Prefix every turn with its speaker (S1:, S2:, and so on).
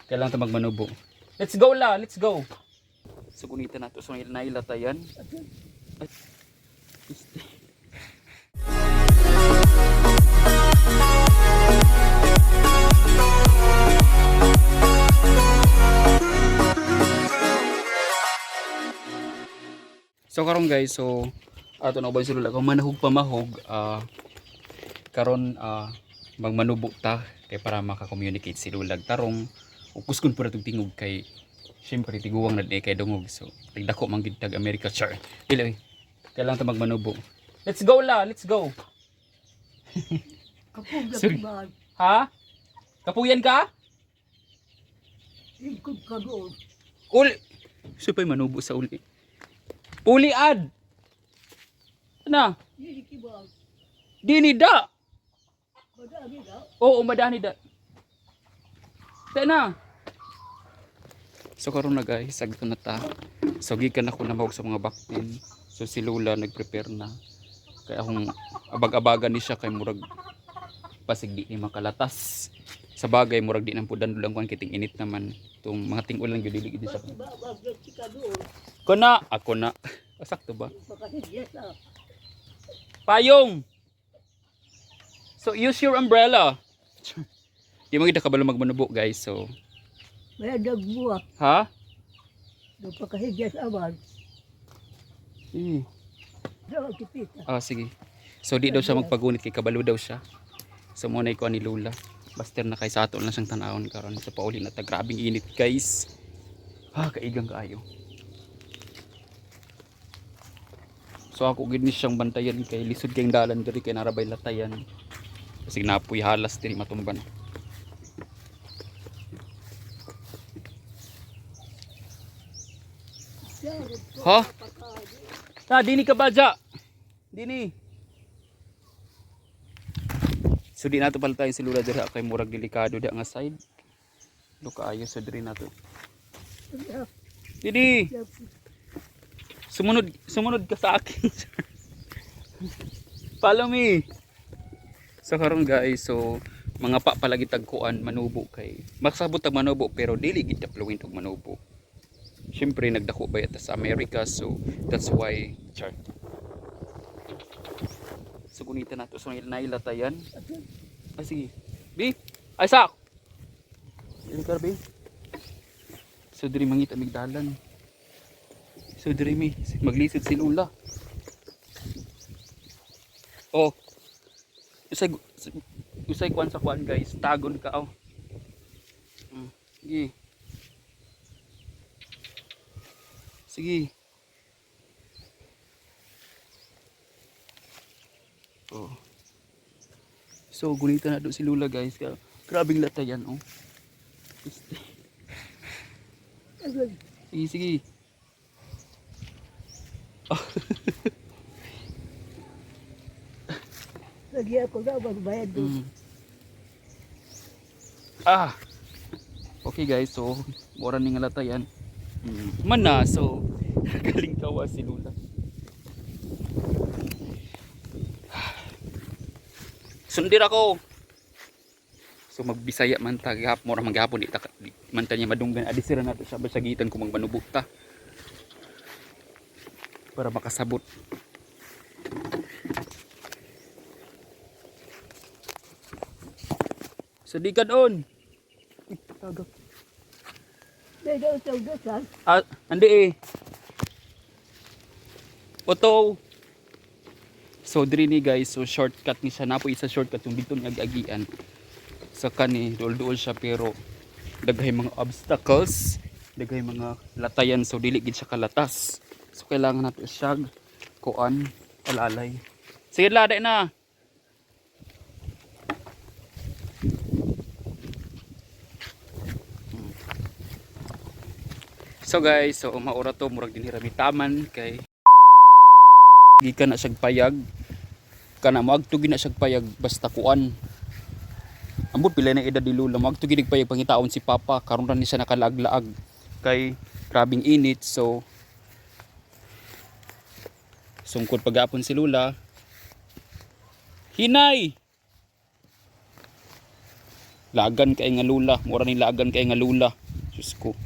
S1: Kailangan ta magmanubo. Let's go la, let's go. So gunita nato so nailatayan. Ay. Este. So karon guys, so ato na uban si Lola kung manahog pa mahog karon magmanubo ta kay para maka-communicate si Lola tarong ug kuskon pud atong tingog kay syempre tiguwang na di kay dungog, so nagdako man gid tag America, char. Dili, kailangan ta magmanubo. Let's go la, let's go.
S2: Kapag
S1: Sorry.
S2: ba,
S1: Ha? Kapuyan ka?
S2: ikot ka doon.
S1: Uli. Supay manubo sa uli. Uli ad. Na,
S2: Hindi ba?
S1: dini da.
S2: Madami na.
S1: Oo, madani da. Ta na. So karon na guys, sagto na ta. So gikan ako na sa mga baktin. So si Lola nagprepare na. Kaya akong abag-abagan ni siya kay murag pasig di ni makalatas. Sa bagay murag di nang pudan lang kuan kiting init naman tong mga ting-ulan gyud dili gid siya.
S2: Basta ba, wag ka doon.
S1: Ko na, ako na. Ah, sakto ba?
S2: Pakahidyas na.
S1: Payong. So use your umbrella. Di mo kita kabalo magmanubo guys. So,
S2: May nagbuwa.
S1: ha?
S2: Napakahidyas aman.
S1: Eh.
S2: Daw kipita.
S1: Ah, sige. So di daw siya magpagunit kay kabalo daw siya. So mo na ikuha ni Lola. Baster na kay sa ato lang siyang tanawon karon sa pauli na ta, grabing init guys. Ah, kaigang kaayo. So ako gid ni siyang bantayan kay lisod kay dalan diri kay narabay latayan. Kasi napoy halas diri matumban. Ha? Ta, dini ka ba dya? Dini. So di nato pala tayong si Lula dira kay murag delikado da nga side. Luka ayo sa diri nato. Dini. Sumunod sumunod ka sa akin. Follow me. So karon guys, so mga pa palagi tagkuan manubo kay magsabot tag manubo pero dili gid ta fluent og manubo. Syempre nagdako ba yata sa America, so that's why char. So gunita nato so nailatayan. Ay sige. B. Ay sak. Dili ka B. So diri mangita migdalan. So diri mi maglisod si Lula. Oh. Usay usay kuan sa kuan guys, tagon ka oh. Sige. Sige. Oh. So gunita na do si Lula guys. Grabing latayan oh. Este. Sige, sige.
S2: Lagi ako na magbayad doon.
S1: Ah. Okay guys, so mura ni nga latayan. Man na, so galing kawa si Lula. Sundir ako. So magbisaya man ta gihap mura man gihapon di ta di man ta niya madunggan adi sira nato siya basagitan kung magmanubo ta. Para makasabot. So di ka doon. Tagak.
S2: May daw sa udasan.
S1: Ah, andi eh. Oto. So diri ni guys, so shortcut ni siya napo isa shortcut yung dito niya agian. Sa kani duol-duol siya pero daghay mga obstacles, daghay mga latayan so dili gid siya kalatas. So kailangan nato siya kuan alalay. Sige la, dai na. So guys, so maura to murag dinhi ra mi taman kay gikan na siyag payag. Kana moadto gid na siyag payag basta kuan. Ambot pila na edad ni Lola, moadto gid payag pangitaon si Papa karon ra ni siya nakalaag-laag kay grabing init, so sungkod pagapon si Lola. Hinay. Lagan kay nga lula, mura ni lagan kay nga lula. Diyos ko.